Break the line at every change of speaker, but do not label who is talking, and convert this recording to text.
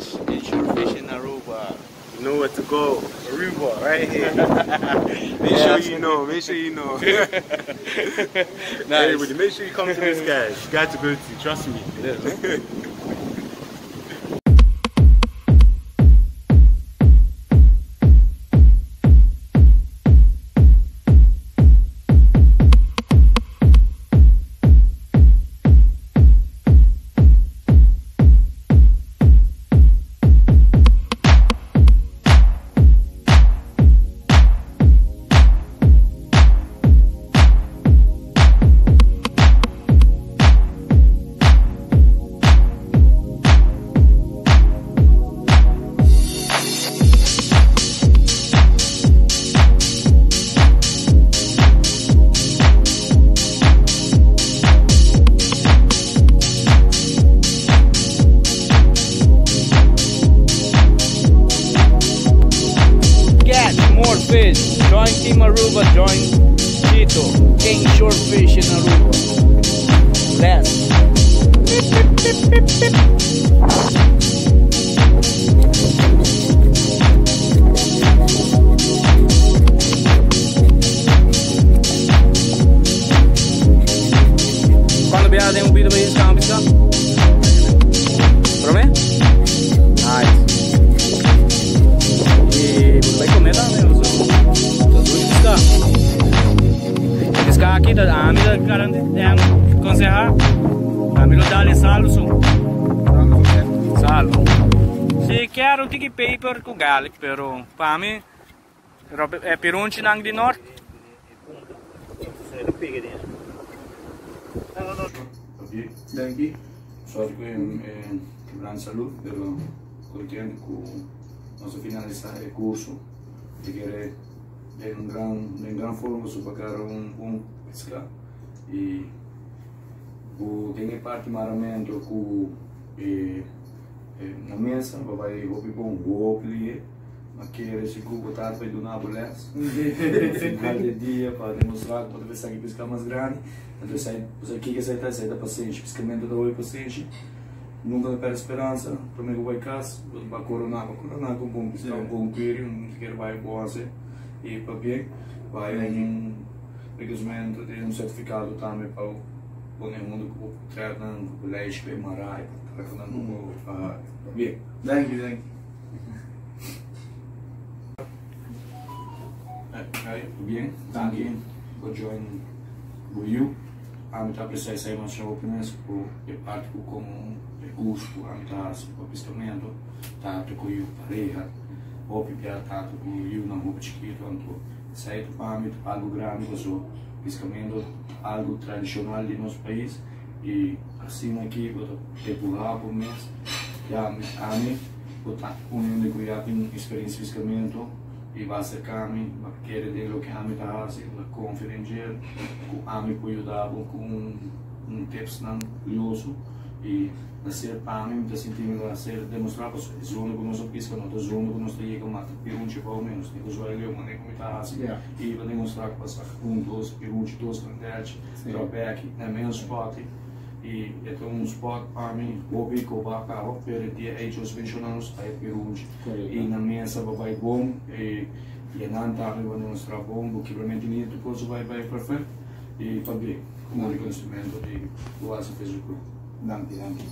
Fish and Shore Fish in Aruba.
You know where to go. Aruba, right here. Make sure you know. Make sure you know.
Nice.
Everybody, make sure you come to this guy. This guy to go to. Trust me.
Catch more fish. Join Team Aruba. Join Chito. King Shore Fish in Aruba. Bless. Cuando biaha den un bida bay scan pisca? Prome? Nice. Y bo ta bay come tambe so ta dushi pisca. Pisca aki ta ami ta garanti conseha ami lo dal e salo so. Salo. Si kier un tiki peper cu garlic pero pa mi e pirunchinan di nort.
Danki. Sorry ku e gran salud, pero contento ku nos a finalisa e curso. Mi kere den un gran den gran forma su pa agarra un bon pisca y ku den e parti maramento ku e na mesa pa bai hopi bon hopi lihe. Ma kere si ku bo ta pa duna bo les final di dia pa demostra ku bo ta bisa ki pisca mas grandi. Anto esei bo sa kiko esei ta? Esei ta pasenshi. Piscamento ta hopi pasenshi. Nunka no perde speransa. Prome ku bai kas bo ta bai korona. Bo korona ku un bon pisca, un bon kuri, un kere bai bo hasi i pabia bai un rekonosimento di un sertifikado tambe pa pone huntu ku bo potretnan, ku bo lijstje ku e mara i kontaktonan ku bo pabia.
Danki, danki.
Bien, danki por join bo yu. Ami ta aprecia esei masha hopi mes ku e parti ku komo e curso ku ami ta hasi pa piscamento tantu ku yu pareha hopi bia tantu ku yunan hopi chikito anto esei ta pa ami ta algo grandi paso piscamento ta algo tradicional di nos pais y asina aki bo ta empuha bo mes ya ami bo ta un hende ku ya tin experiencia piscamento y ba acerca mi, ba kere den loke ami ta haci, bo ta confia den djel cu ami por yuda bo cu un tipsnan curioso y ta ser pa mi, mi ta sinti mi ta ser demostra pasobra e zona cu nos a pisca no ta zona cu nos ta yega mata pirunchi pa o menos, ni cu zwaai leu manera cu mi ta haci y pa demostra cu a saca un, dos pirunchi, dos grandelchi, drop beki na menos spot. Y e ta un spot pa mi hopi cu ba caba, pero e dia ey Jos menciona nos ta e pirunchi y na mesa ba bay bon y nan tambe ba demostra bon, bo kibramento ni tur cosa bay bay perfect y pabia como reconocimento di bo haci Facebook group.
Danki, danki.